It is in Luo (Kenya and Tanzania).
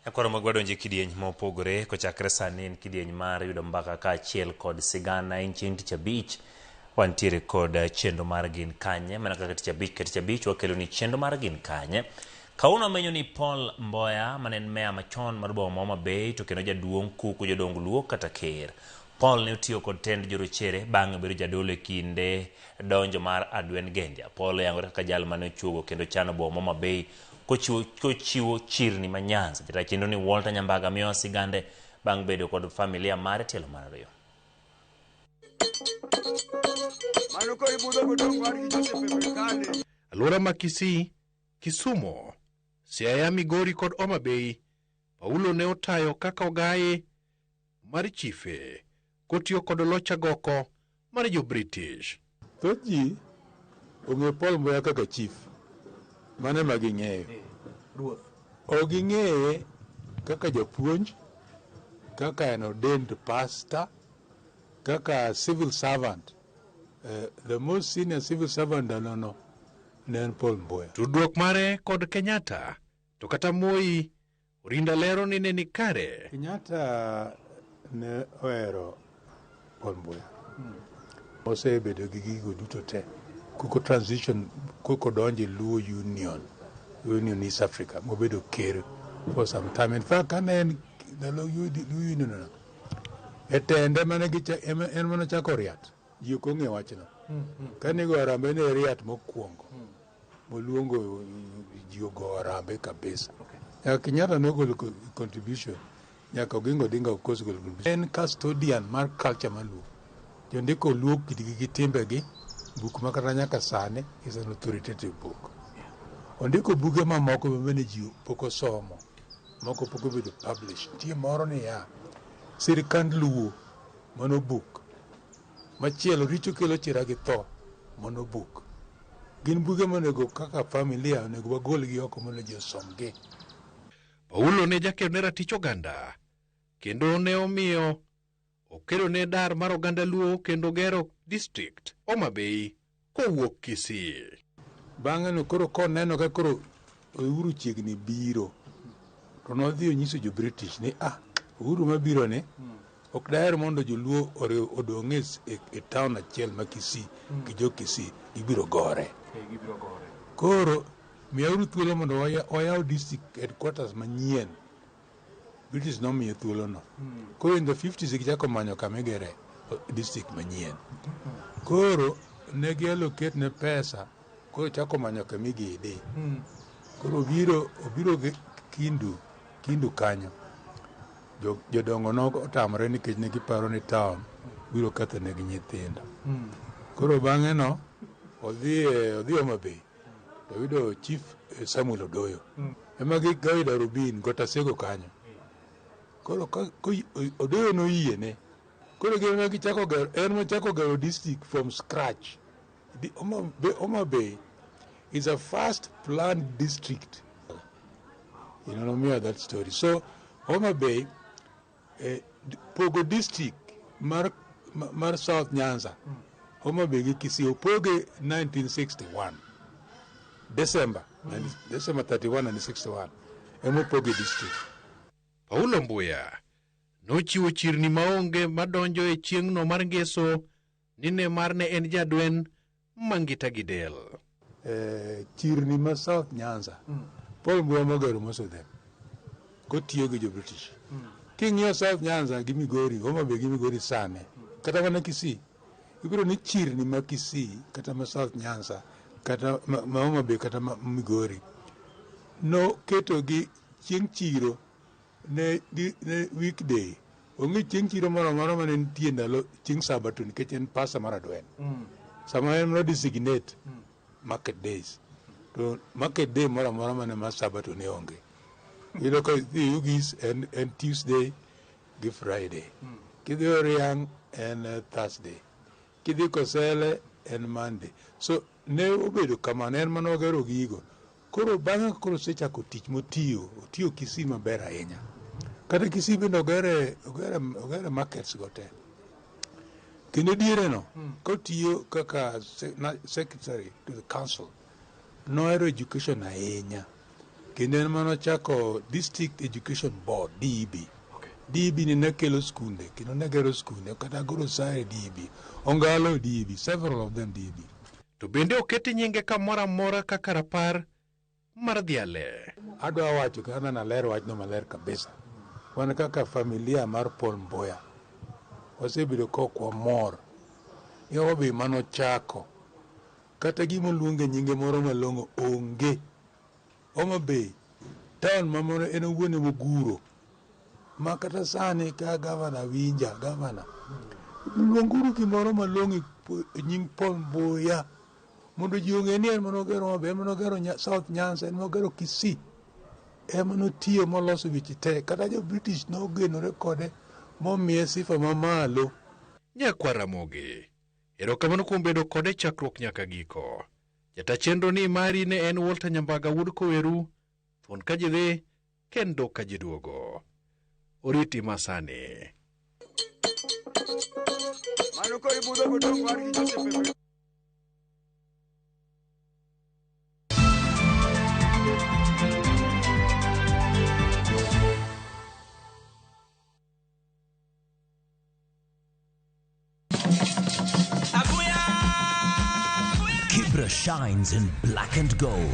Nyakwaro mag wadonjo e kidieny mopogore kochakre sani en kidieny mar yudo mbaka kaachiel kod sigana en chieng' tich abich. Wantiere kod chenro mar gin kanye mana kaka tich abich ka tich abich wakelo ni chenro mar gin kanye. Kawuono wamenyo ni Paul Mboya mane en meya machon mar boma ma Homa Bay to kendo jaduong' kuku jodong Luo kata ker. Paul ne otiyo kod tend jorochere bang'e obedo jadolo e kinde donjo mar Adwen Genja. Paul oyangore kaka jal mane ochuogo kendo chano boma ma Homa Bay kochiwo, kochiwo chirni ma Nyanza. Jata chenro ni Walter Nyambaga miyowa sigande bang' bedo kod familia mare tielo mar ariyo. Mano koro ibudho godong war gi Joseph Ebrikale. Alwora ma Kisii, Kisumo, Siaya, Migori kod Homa Bay, Paulo ne otayo kaka ogaye mar chife kotiyo kod loch agoko mar jo British. Thoth ji ong'eyo Paul Mboya kaka chief, mano ema ging'eyo. Ok ging'eye kaka japuonj, kaka an ordained pastor, kaka civil servant. The most senior civil servant ndalono ne en Paul Mboya. Tudruok mare kod Kenyatta to kata Moi, Orinda lero ni ne ni kare. Kenyatta ne ohero Paul Mboya. Osebedo gi gigo duto te. Koko transition, koko donjo e Luo Union, Union East Africa, mobedo ker for some time. In fact, kane en ndalo Luo Union no, e tende mane gicha, en mane ochako riat. Ji ok ong'eyo wachno. Kane igoyo harambee ne riat mokwongo. Moluongo ji ogo harambee kabisa. Nyaka Kenyatta nogolo contribution. Nyaka Oginga Odinga of course ogolo contribution. En custodian mar culture mar Luo. Jondiko Luo kitgi gi timbegi. Buk ma kata nyaka sani is an authoritative book. Ondiko buge mamoko ma bende ji pok osomo. Moko pok obedo published. Nitie moro niya, Sirikand Luo, mano buk. Machielo, Richo kelo chira gi tho, mano buk. Gin buge monego kaka familia onego wagolgi oko mondo ji osomgi. Paulo ne jakedo ne ratich oganda kendo ne omiyo okedo ne dar mar oganda Luo kendo gero district Homa Bay kowuok Kisii. Bang'e no koro koneno ka koro Uhuru chiegni biro, to nodhi onyiso jo British ni Uhuru mabiro ni ok daher mondo joluo odong' e town achiel ma Kisii gi jo Kisii gibiro gore. Koro miyauru thuolo mondo wayaw district headquarters manyien. British nomiye thuolono. Koro in the 50s gichako manyo kama igere district manyien. Koro ne gi allocate ne pesa, koro chako manyo kama igede. Koro obiro gi Kindu kanyo. Jodongo notamore nikech ne giparo ni town biro ketho negi nyithindo. Koro bang'e no odhi Homa Bay. To oyudo Chief Samuel Odoyo. Ema gigawe Darubin Gotasego kanyo. Koro ka Odoyo noyiene. Koro gin ema gichako gero, en mochako gero district from scratch. Homa Bay is a first planned district. You know, me that story. So Homa Bay, pogo district mar South Nyanza, Homa Bay gi Kisii opoge 1961. December 31 1961. Ema opoge district. Paulo Mbuya nochiwo chirni maonge madonjo e chieng'no mar ngeso ni ne mar ne en jadwen mangita gi del. Chirni ma South Nyanza, Paul Mbuya mogero most of them, kotiyo gi jo British. King'iyo South Nyanza gi Migori, Homa Bay gi Migori sani, kata mana Kisii, ibiro ni chirni ma Kisii, kata ma South Nyanza, kata ma Homa Bay, kata ma Migori, noketo gi chieng' chiro ne weekday. Onge chieng' chiro moro amora mane nitie ndalo chieng' Sabato nikech en pasa mar adwen. Sama en no designate market days. To market day moro amora mane mar Sabato ne onge. Iyudo ka idhi Ugis en Tuesday gi Friday. Kidhi Oriang' en Thursday. Kidhi Kosele en Monday. So ne obedo kamano, en mane ogero gigo. Koro bang'e koro osechako tich motiyo, otiyo Kisii maber ahinya. Kata Kisii bende ogere markets go te. Kendo diere no, kotiyo kaka secretary to the council, nohero education ahinya. Kendo en manochako District Education Board, DEB. DEB ni ne kelo skunde, kendo ne gero skunde, kata goro Sare DEB, Ongalo DEB, several of them DEB. To bende oketi nyinge kamoro amora kaka rapar mar dhiale. Adwa wacho kaka naler wachno maler kabisa. Wan kaka familia mar Paul Mboya, wasebedo ka ok wamor. Ni Homa Bay manochako, kata gima oluonge nyinge moro malong'o onge. Homa Bay, town ma moro en owuon emoguro. Ma kata sani ka gavana winja, gavana, luonguru gimoro malong'o e nying Paul Mboya mondo ji ong'e ni en manogero Homa Bay, en manogero South Nyanza, en manogero Kisii. Ema notiyo moloso weche te, kata jo British nogenore kode momiye sifa mamalo. Nyakwar Ramogi, erokamano kuom bedo kode chakruok nyaka giko. Jata chenro ni mari ne en Walter Nyambaga wuod Koweru, thuon ka ji dhi kendo ka ji duogo. Oriti masani. Mano koro ibudho godong' wargi Joseph. Kibra shines in black and gold.